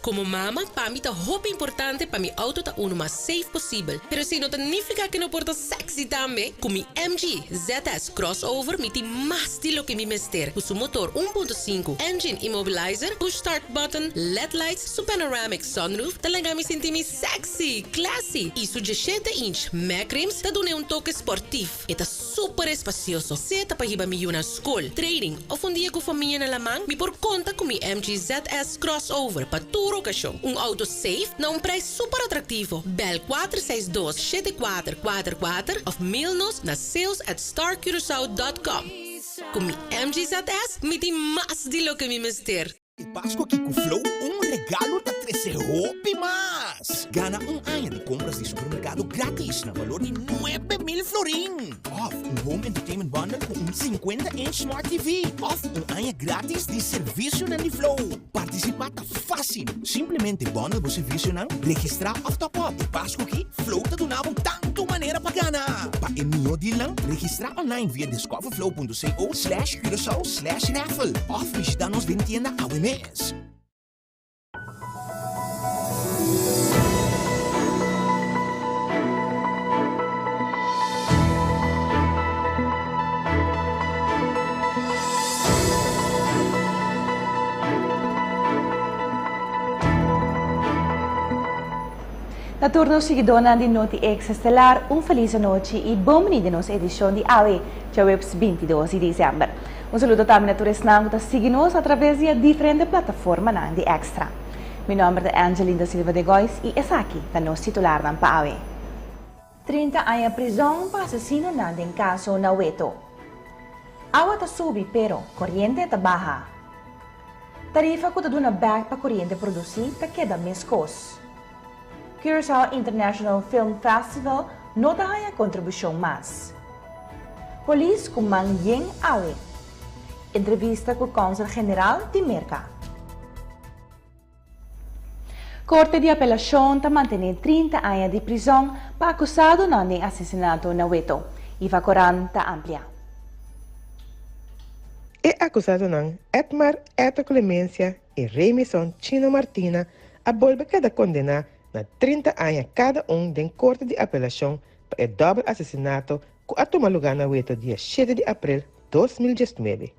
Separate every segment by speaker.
Speaker 1: Komo mama, pa mi ta hopi importante pa mi outo ta unu mas safe posibel. Pero esei no ta nifiká ku e no por ta sexy tambe. Ku mi MG ZS Crossover mi tin mas di loke mi mester. Ku su motor 1.5, engine immobilizer, push start button, led lights, su panoramic sunroof ta laga mi sinti mi sexy, classy y su 17 inch Mac rims ta dun'e un toke sportief. E ta super espacioso, sea ta pa hiba mi yu na scol, training of un dia cu famia na laman, mi por conta cu mi MG ZS Crossover pa tur ocasion. Un auto safe na un prijs super atractivo. Bel 462 7444 of mail nos na sales@starcuracao.com. Cu mi MG ZS mi tin mas di loke mi mester.
Speaker 2: E Pascu aki cu Flow un regalo ta trece hopi mas! Gana un aña di compras di supermercado gratis na valor di 9000 florin! Of un home entertainment bundle cu un 50 inch smart TV! Of un aña gratis di servicionan di Flow! Participa ta facil! Simplemente bundle bo servicionan, registra of top up. E Pascu aki Flow ta duna bo tanto manera pa gana! Pa e miho dealnan, registra online via discoverflow.co slash curacao slash raffle of bishita nos den tienda awe mes.
Speaker 3: Na tur nos siguidónan di Noti Extra Estelar, un felis anochi i bon bini den nos edishon di awe, djaweps 22 di desèmber. Un saludo tambe na tur esnan ku ta sigui nos atraves di e diferente plataformanan di Extra. Mi nòmber ta Angeline da Silva de Gois i esaki ta nos titularnan pa awe. 30 aña prizòn pa asesinonan den kaso na Weto. Awa ta subi pero koriente ta baha. Tarifa ku ta duna bèk pa koriente produsí ta keda meskos. Curaçao International Film Festival no ta haña kontribushon mas. Polis ku man yen awe. Entrevista ku Kònsel General di Merka. Korte di Apelashon ta mantené 30 aña di prizòn pa akusadonan den asesinato na Weto. Iva Koran ta amplia.
Speaker 4: E akusadonan Edmar Eto Clemencia i Remison Chino Martina a bolbe keda kondená na 30 aña kada un den Korte di Apelashon pa e dòbel asesinato ku a tuma lugá na Weto dia 7 di aprel 2019.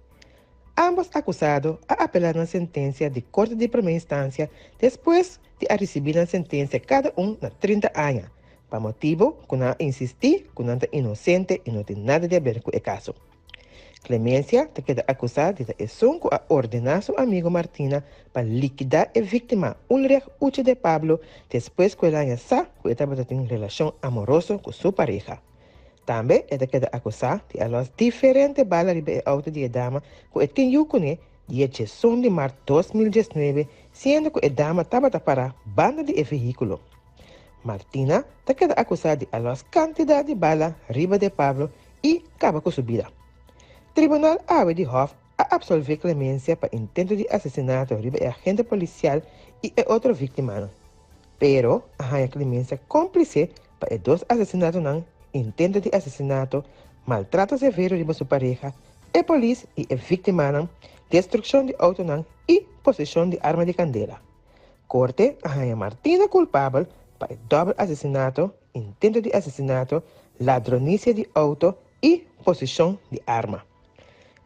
Speaker 4: Ámbos akusado a apelá nan sentensia di Korte di Promé Instansia despues di a risibí nan sentensia kada un na 30 aña, pa motibu ku nan a insistí ku nan ta inosente i no tin nada di aber ku e kaso. Clemencia ta keda akusá di ta esun ku a ordená su amigu Martina pa likidá e víktima Ulrich Uche de Pablo despues ku el haña sa ku e tabata tin relashon amoroso ku su pareha. Tambe e ta keda akusá di a lòs diferente bala riba e outo di e dama ku e tin yu kuné dia 11 di mart 2019 siendo ku e dama tabata pará banda di e vehíkulo. Martina ta keda akusá di a lòs kantidat di bala riba de Pablo i kaba ku su bida. Tribunal awe di Hof a absolvé Clemencia pa intento di asesinato riba e agente polisial i e otro víktimanan, pero a haña Clemencia kómplise pa e dos asesinatonan, intento di asesinato, maltrato severo riba su pareha, e polis i e víktimanan, destrukshon di outonan i poseshon di arma di kandela. Korte a haña Martina kulpabel pa e dòbel asesinato, intento di asesinato, ladronisia di outo i poseshon di arma.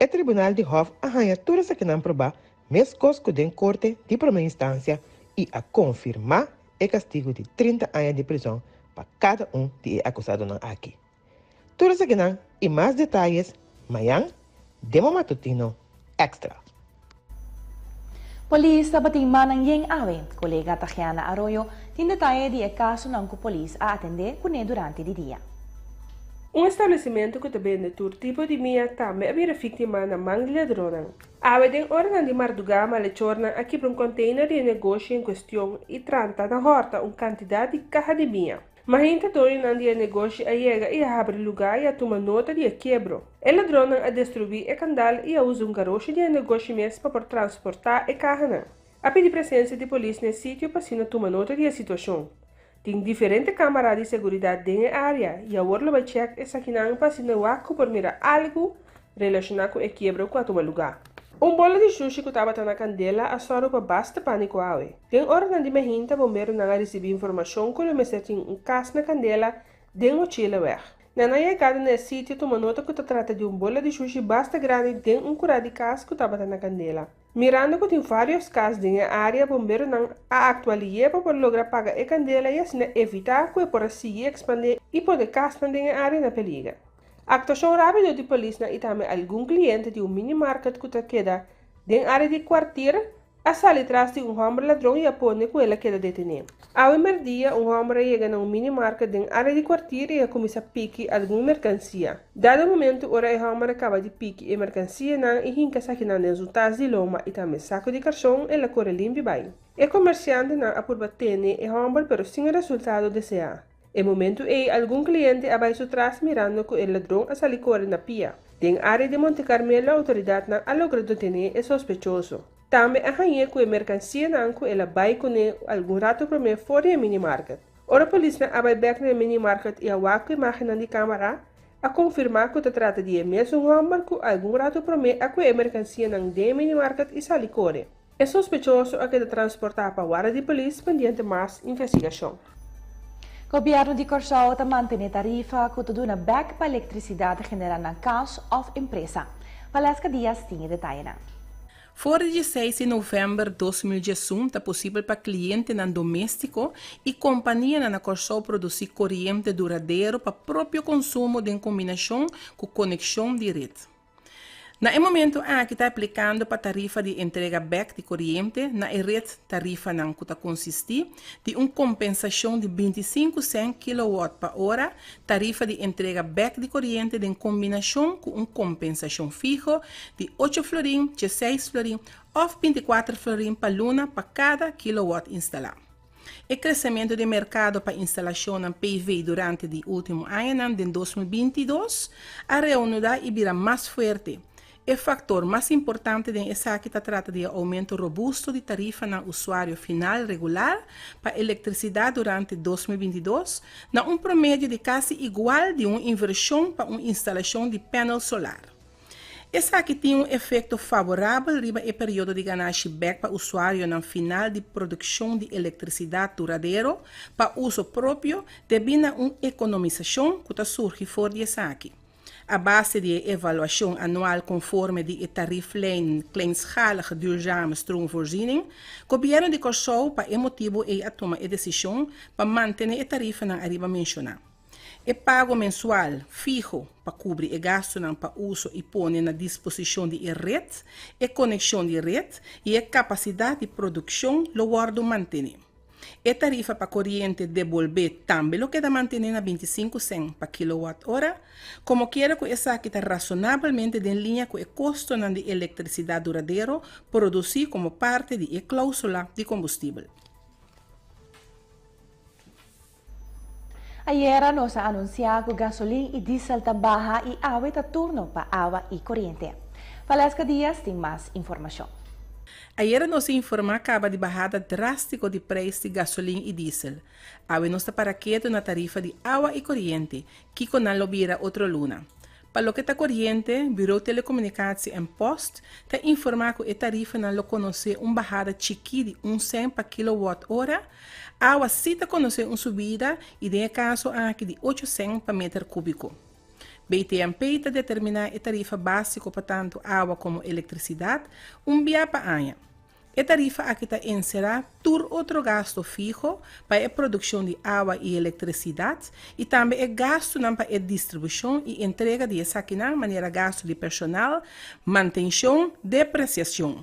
Speaker 4: E tribunal di Hof a haña tur esakinan probá meskos ku den korte di promé instansia i a konfirmá e kastigu di 30 aña di prizòn pa kada un di e akusadonan aki. Tur esakinan i mas detayes mañan den bo matutino Extra.
Speaker 3: Polis tabatin mannan yen awe. Kolega Tagiana Arroyo tin detaye di e kasonan ku polis a atendé kuné durante di dia.
Speaker 5: Un establesimentu ku ta bende tur tipo di mia tambe a bira víktima na man di ladronnan. Awe den oranan di mardugá malechornan a kibra un kònteiner di e negoshi en kuestion i tranta na hòrta un kantidat di kaha di mia. Mahinta doñonan di e negoshi a yega i a habri lugá i a tuma nota di e kiebro. E ladronnan a destruí e kandal i a usa un garoshi di e negoshi mes pa por transportá e kahanan. A pidi presensia di polis na e sitio pa asina tuma nota di e situashon. Tin diferente kámara di seguridat den e área i awor lo bai chèk esakinan pa asina wak ku por mira algu relashoná ku e kiebro ku a tuma lugá. Un bola di shushi ku tabata na kandela a sòru pa basta pániko awe. Den oranan di mainta bomberonan a risibí informashon ku lo mester tin un kas na kandela den Ochileweg. Na nan yegada na e sitio tuma nota ku ta trata di un bola di shushi basta grandi den un kurá di kas ku tabata na kandela. Mirando ku tin vários kas den e área bomberonan a aktua lié pa por logra paga e kandela i asina evitá ku e por a sigui ekspandé i pone kasnan den e área na peliger. Aktuashon rápido di polisnan i tambe algun kliente di un minimarket ku ta keda den área di Kwartier a sali tras di un hòmber ladron i a pone ku el a keda detené. Awe mèrdia un hòmber a yega na un minimarket den área di Kwartier i a kuminsá piki algun merkansia. Dado momentu ora e hòmber a kaba di piki e merkansianan i hinka esakinan den su tas di loma i tambe saku di karson el a kore limpi bai. E komersiantenan a purba tene e hòmber pero sin e resultado deseá. E momentu ei algun kliente a bai su tras mirando ku e ladron a sali kore na pia. Den área di Monte Carmelo outoridatnan a logra detené e sospechoso. Tambe a hañ'é ku e merkansianan ku el a bai kuné algun ratu promé for di e minimarket. Ora polisnan a bai bèk na e minimarket i a wak ku imágennan di kámara, a konfirmá ku ta trata di e mesun hòmber ku algun ratu promé a kue e merkansianan den e minimarket i sali kore. E sospechoso a keda transportá pa warda di polis pendiente mas investigashon.
Speaker 3: Gobièrnu di Kòrsou ta mantené tarifa ku ta duna bèk pa elektrisidat generá na kas òf empresa. Valeska Diaz tin e detayenan.
Speaker 6: For di dieseis di novèmber 2011 ta posibel pa klientenan doméstiko i kompanianan na Kòrsou produsí koriente duradero pa propio konsumo den kombinashon ku konekshon di ret. Na e momento aki ta aplikando pa tarifa di entrega bèk di koriente na e ret tarifanan ku ta konsistí di un kompensashon di 25 sènt kilowatt pa ora, tarifa di entrega bèk di koriente den kombinashon ku un kompensashon fiho di ocho florin, dieseis florin òf 24 florin pa luna pa kada kilowatt instalá. E kresementu den merkado pa instalashonnan PV durante di último añanan den 2022 a reunudá i bira mas fuerte. E faktor mas importante den esaki ta trata di e oumento robusto di tarifanan usuario final regular pa elektrisidat durante 2022 na un promedio di kasi igual di un invershon pa un instalashon di panel solar. Esaki tin un efekto faborabel riba e periodo di ganashi bèk pa usuarionan final di produkshon di elektrisidat duradero pa uso propio debí na un ekonomisashon ku ta surgi for di esaki. A base di e evaluashon anual konforme di e Tarieflijn Kleinschalige Duurzame Stroomvoorziening, Gobièrnu di Kòrsou pa e motibu ei a tuma e desishon pa mantené e tarifanan ariba menshoná. E pago mensual fiho pa kubri e gastunan pa uso i pone na disposishon di e ret, e konekshon di ret i e kapasidat di produkshon lo wòrdu mantené. E tarifa pa koriente debolbé tambe lo keda mantené na 25 sèn pa kilowatt ora, komokiera ku esaki ta rasonabelmente den liña ku e kostonan di elektrisidat duradero produsí komo parti di e klóusula di kombustibel.
Speaker 3: Ayera nos a anunsiá ku gasolin i diesel ta baha i awe ta turno pa awa i koriente. Valeska Diaz tin mas informashon.
Speaker 6: Ayera nos a informá kaba di bahada drástiko di preis di gasolin i diesel. Awe nos ta para ketu na tarifa di awa i koriente, kiko nan lo bira otro luna. Pa loke ta koriente, Bureau Telecomunicatie en Post ta informá ku e tarifanan lo konosé un bahada chikí di un sènt pa kilowatt ora, awa sí ta konosé un subida i den e kaso aki di ocho sènt pa meter kúbiko. BTMP ta determiná e tarifa básiko pa tantu awa komo elektrisidat un bia pa aña. E tarifa aki ta enserá tur otro gasto fiho pa e produkshon di awa i elektrisidat i tambe e gastunan pa e distribushon i entrega di esakinan manera gastu di personal, mantenshon, depresiashon.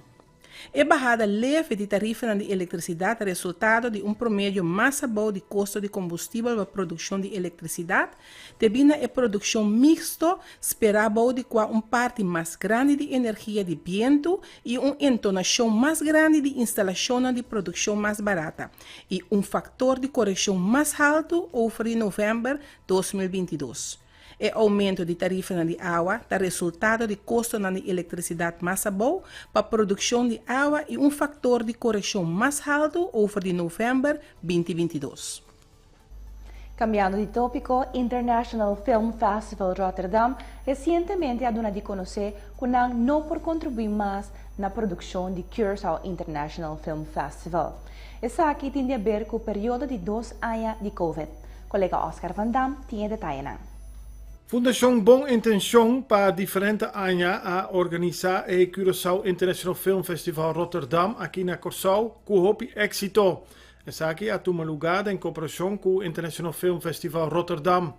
Speaker 6: E bahada leve di tarifanan di elektrisidat ta resultado di un promedio mas abou di kosto di kombustibel pa produkshon di elektrisidat debí na e produkshon miksto sperá bou di kua un parti mas grandi di energia di bientu i un entonashon mas grandi di instalashonnan di produkshon mas barata i un faktor di korekshon mas haltu over di novèmber 2022. E oumento di tarifanan di awa ta resultado di kostonan di elektrisidat mas abou pa produkshon di awa i un faktor di korekshon mas haltu over di novèmber 2022.
Speaker 3: Cambiando di topico, International Film Festival Rotterdam recientemente a duna di conoce cu nan no por contribui mas na produccion di Curaçao International Film Festival. Esaki tin di haber cu periodo di 2 aña di COVID. Colega Oscar Van Dam tin detaye.
Speaker 7: Fundacion Bon Intencion pa diferente aña a organisa e Curaçao International Film Festival Rotterdam aki na Corsou cu hopi exito. Esaki a tuma luga den cooperacion cu International Film Festival Rotterdam.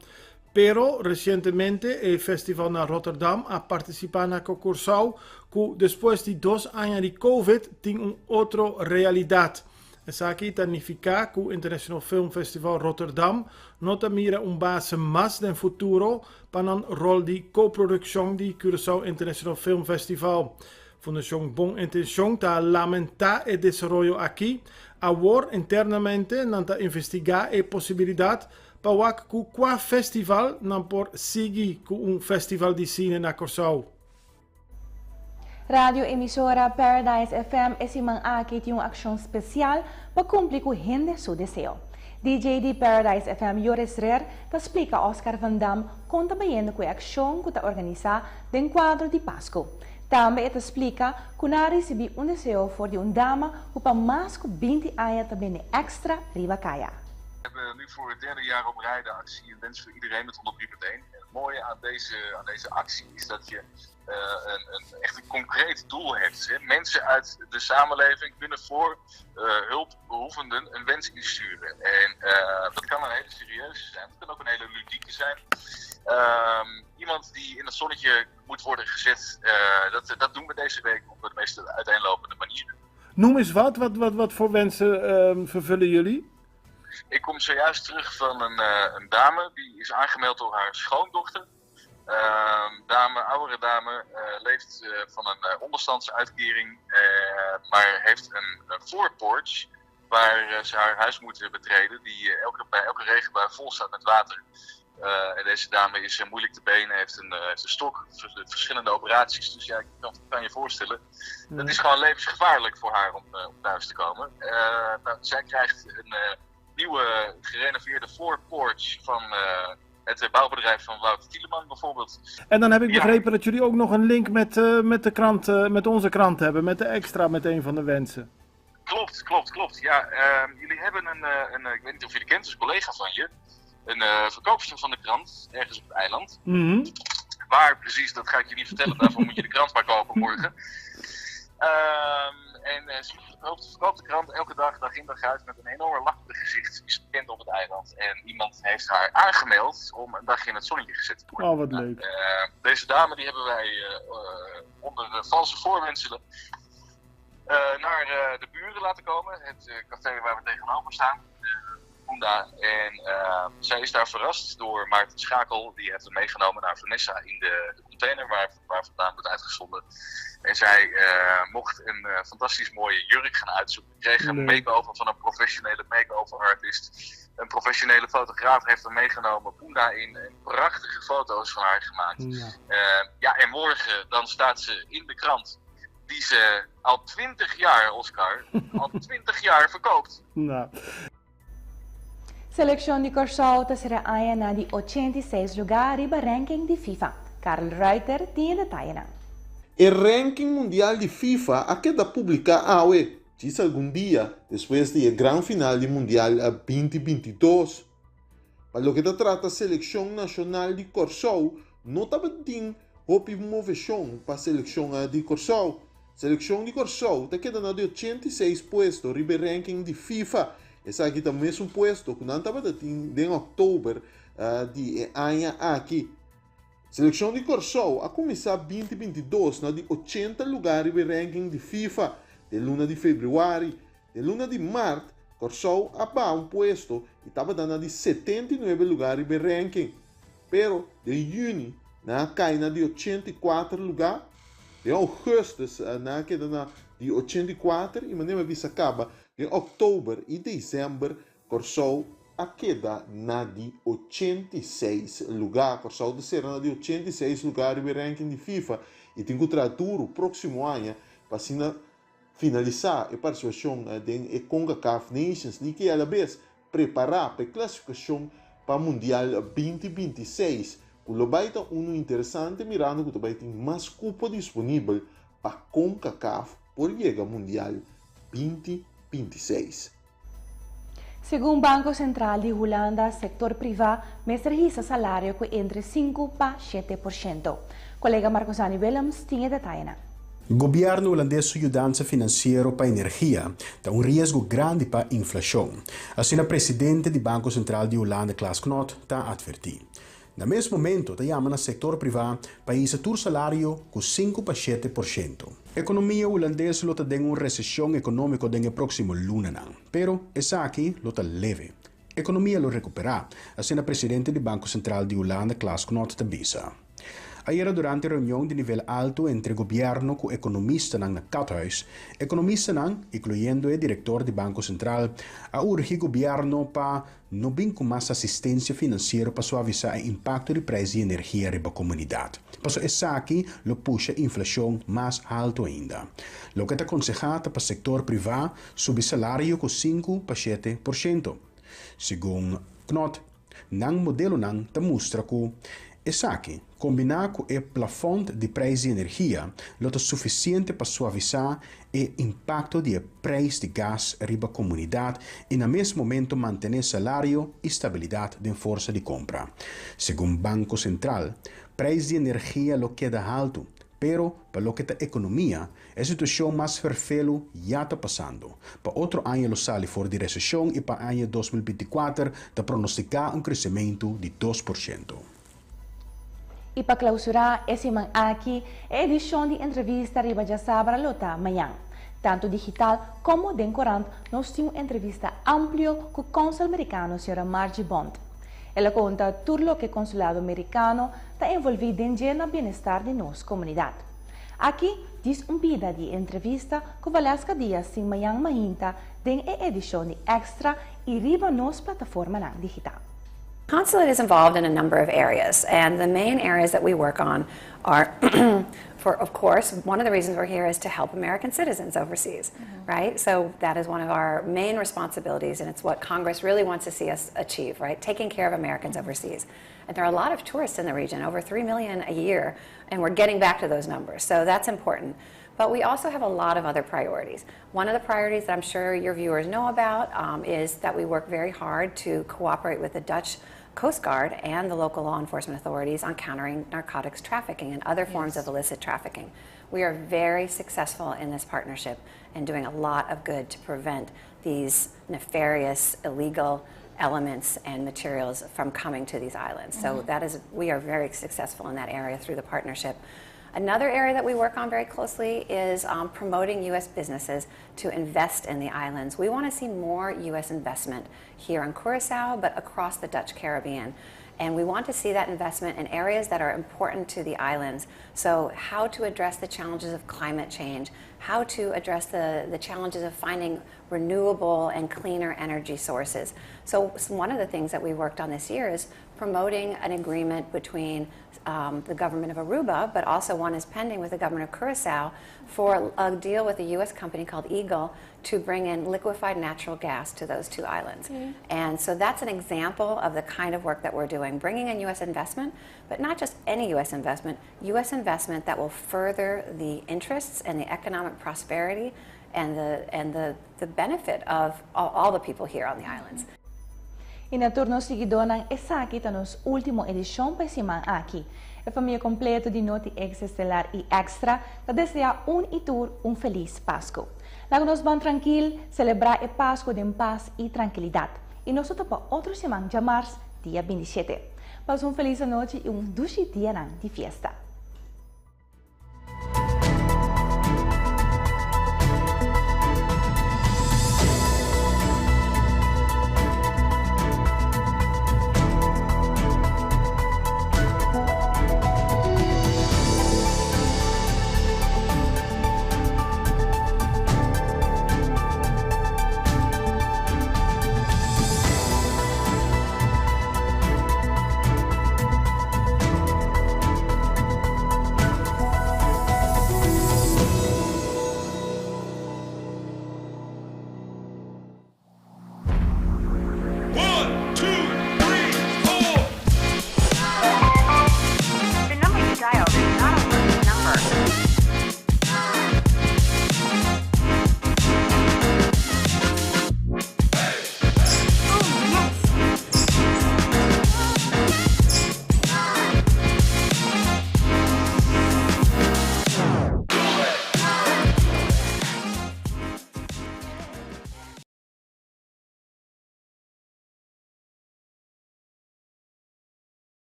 Speaker 7: Pero recientemente e festival na Rotterdam a participa na Corsou cu despues di 2 aña di COVID tin un otro realidad. Esaki ta significa cu International Film Festival Rotterdam no ta mira un base mas den futuro pa un rol di coproduccion di Curaçao International Film Festival. Fundacion Bon Intencion ta lamenta e desaroyo aki. Awor internamente nan ta investiga e posibilidad pa cu cua festival nan por sigui cu un festival di cine na Corsou.
Speaker 3: Radio emisora Paradise FM e siman aki tin un accion special pa cumpli cu hende su deseo. DJ di Paradise FM Joris Rer ta splica Oscar Van Dam con ta bayendo cu e accion cu ta organisa den cuadro di Pasco. Tambe ta splica cu nan a ricibi un deseo for di un dama cu pa mas cu 20 aña ta bende extra riba caya.
Speaker 8: We hebben nu voor het derde jaar op rij de actie Een wens voor iedereen met 103.1. En het mooie aan deze actie is dat je echt een concreet doel hebt. Hè. Mensen uit de samenleving kunnen voor hulpbehoevenden een wens insturen. En dat kan een hele serieuze zijn, het kan ook een hele ludieke zijn. Iemand die in het zonnetje moet worden gezet, dat doen we deze week op de meest uiteenlopende manieren.
Speaker 7: Noem eens wat voor wensen vervullen jullie?
Speaker 8: Ik kom zojuist terug van een dame die is aangemeld door haar schoondochter. Dame, oudere dame, leeft van een onderstandsuitkering, maar heeft een voorporch waar ze haar huis moet betreden, die bij elke regenbui vol staat met water. En deze dame is moeilijk te benen, heeft een stok, verschillende operaties. Dus ja, ik kan je voorstellen, het is gewoon levensgevaarlijk voor haar om thuis te komen. Nou, zij krijgt een nieuwe gerenoveerde voorporch van het bouwbedrijf van Wout Tieleman bijvoorbeeld.
Speaker 7: En dan heb ik begrepen dat jullie ook nog een link met de krant, met onze krant hebben, met de Extra, met een van de wensen.
Speaker 8: Klopt. Ja, jullie hebben een, ik weet niet of je die kent, is een collega van je, een verkoopster van de krant, ergens op het eiland. Waar precies, dat ga ik je niet vertellen, daarvoor moet je de krant maar kopen morgen. En ze verkoopt de krant elke dag, dag in dag uit, met een enorme lach op het gezicht. Ze is bekend op het eiland. En iemand heeft haar aangemeld om een dagje in het zonnetje gezet te worden.
Speaker 7: Oh, wat leuk.
Speaker 8: Nou, deze dame die hebben wij onder valse voorwendselen naar de buren laten komen. Het café waar we tegenover staan. Honda. En zij is daar verrast door Maarten Schakel. Die heeft hem meegenomen naar Vanessa in de container waar vandaan wordt uitgezonden. En zij mocht een fantastisch mooie jurk gaan uitzoeken. Kreeg een make-over van een professionele make-over artist. Een professionele fotograaf heeft hem meegenomen. Punda in. En prachtige foto's van haar gemaakt. Ja, en morgen dan staat ze in de krant. Die ze al 20 jaar, Oscar, al 20 jaar verkoopt.
Speaker 7: Nou.
Speaker 3: Seleccion di Corsou ta sera na di 86 luga riba ranking di FIFA. Karl Reuter tin detaye.
Speaker 9: E ranking mundial di FIFA a keda publica awe, djis algun dia despues di e gran final di Mundial 2022. Pa loke ta trata seleccion nacional di Corsou, no tabatin hopi movecion pa seleccion di Corsou. Seleccion di Corsou ta keda na di 86 puesto riba ranking di FIFA. Esaki ta mesun puesto cu nan tabatin den october di aña aki. Seleccion di Corsou a cuminsa 2022 na di 80 luga riba ranking di FIFA den luna di februari. Den luna di maart, Corsou a baha un puesto y tabata na di 79 luga riba ranking. Pero den juni, nan a cay na di 84 luga. Den augustus, nan a keda na di 84 y manera bisa caba, den october y december, Corsou a keda na di 86 luga. Corsou ta sera na di 86 luga riba ranking di FIFA y tin cu traha duro proximo aña pa asina finalisa e participacion den e CONCACAF Nations League y a la vez prepara pa e clasificacion. pa Mundial 2026, ku lo bai ta unu interesante mirando ku ta bai tin mas kupo disponibel pa CONCACAF por yega Mundial 2026.
Speaker 3: Segun Banko Sentral di Hulanda, sektor privá mester hisa salario ku entre 5 pa 7%. Kolega Marcosani Willems tin e detayenan.
Speaker 10: Gobièrnu hulandes su yudansa finansiero pa energia ta un riesgo grandi pa inflashon. Asina presidente di Banko Sentral di Hulanda Klaas Knot ta atvertí. Na mes momento ta yama na sektor privá pa hisa tur salario ku 5 pa 7%. Ekonomia hulandes lo ta den un reseshon ekonómiko den e próksimo lunanan, pero esaki lo ta leve. Ekonomia lo rekuperá, asina presidente di Banko Sentral di Hulanda Klaas Knot ta bisa. Ayera durante reunion di nivel altu entre gobièrnu ku ekonomistanan na Kathuis, ekonomistanan, inkluyendo e direktor di Banko Sentral, a urgi gobièrnu pa no bin ku mas asistensia finansiero pa suavisá e impakto di preis di energia riba komunidat. Paso esaki lo pusha inflashon mas altu ainda. Loke ta konsehá ta pa sektor privá subi salario ku 5 pa 7%. Segun Knot, nan modelonan ta mustra ku esaki, kombiná ku e plafònt di preis di energia, lo ta sufisiente pa suavisá e impakto di e preis di gas riba komunidat i na mes momento mantené salario i stabilidat den forsa di kompra. Segun Banko Sentral, preis di energia lo keda altu, pero pa loke ta ekonomia, e situashon mas ferfelu ya ta pasando. Pa otro aña lo sali for di reseshon i pa aña 2024 ta pronostiká un kresementu di 2%.
Speaker 3: I pa klousurá e siman aki, e edishon di Entrevista riba Djasabra lo ta mañan. Tantu digital komo den korant nos tin un entrevista amplio ku kònsùl merikano Sra. Margie Bond. El a konta tur loke konsulado merikano ta envolví den dje na bienestar di nos komunidat. Aki djis un pida di entrevista ku Valeska Diaz tin mañan mainta den e edishon di Extra i riba nos plataformanan digital.
Speaker 11: Consulate is involved in a number of areas, and the main areas that we work on are, for of course, one of the reasons we're here is to help American citizens overseas, right? So that is one of our main responsibilities, and it's what Congress really wants to see us achieve, right? Taking care of Americans overseas. And there are a lot of tourists in the region, over 3 million a year, and we're getting back to those numbers. So that's important. But we also have a lot of other priorities. One of the priorities that I'm sure your viewers know about is that we work very hard to cooperate with the Dutch Coast Guard and the local law enforcement authorities on countering narcotics trafficking and other forms of illicit trafficking. We are very successful in this partnership and doing a lot of good to prevent these nefarious, illegal elements and materials from coming to these islands. So we are very successful in that area through the partnership. Another area that we work on very closely is promoting U.S. businesses to invest in the islands. We want to see more U.S. investment here on Curacao, but across the Dutch Caribbean. And we want to see that investment in areas that are important to the islands. So how to address the challenges of climate change, how to address the challenges of finding renewable and cleaner energy sources. So one of the things that we worked on this year is promoting an agreement between the government of Aruba, but also one is pending with the government of Curacao for a deal with a U.S. company called Eagle to bring in liquefied natural gas to those two islands. And so that's an example of the kind of work that we're doing, bringing in U.S. investment, but not just any U.S. investment, U.S. investment that will further the interests and the economic prosperity and the benefit of all the people here on the islands.
Speaker 3: I na tur nos siguidónan, esaki ta nos último edishon pa e siman aki. E famia kompleto di Noti Estelar i Extra ta deseá un i tur un felis Pasku. Laga nos ban trankil, selebrá e Pasku den pas i trankilidat. I nos ta topa otro siman, djamars, dia 27. Pasa un felis anochi i un dushi dia di fiesta.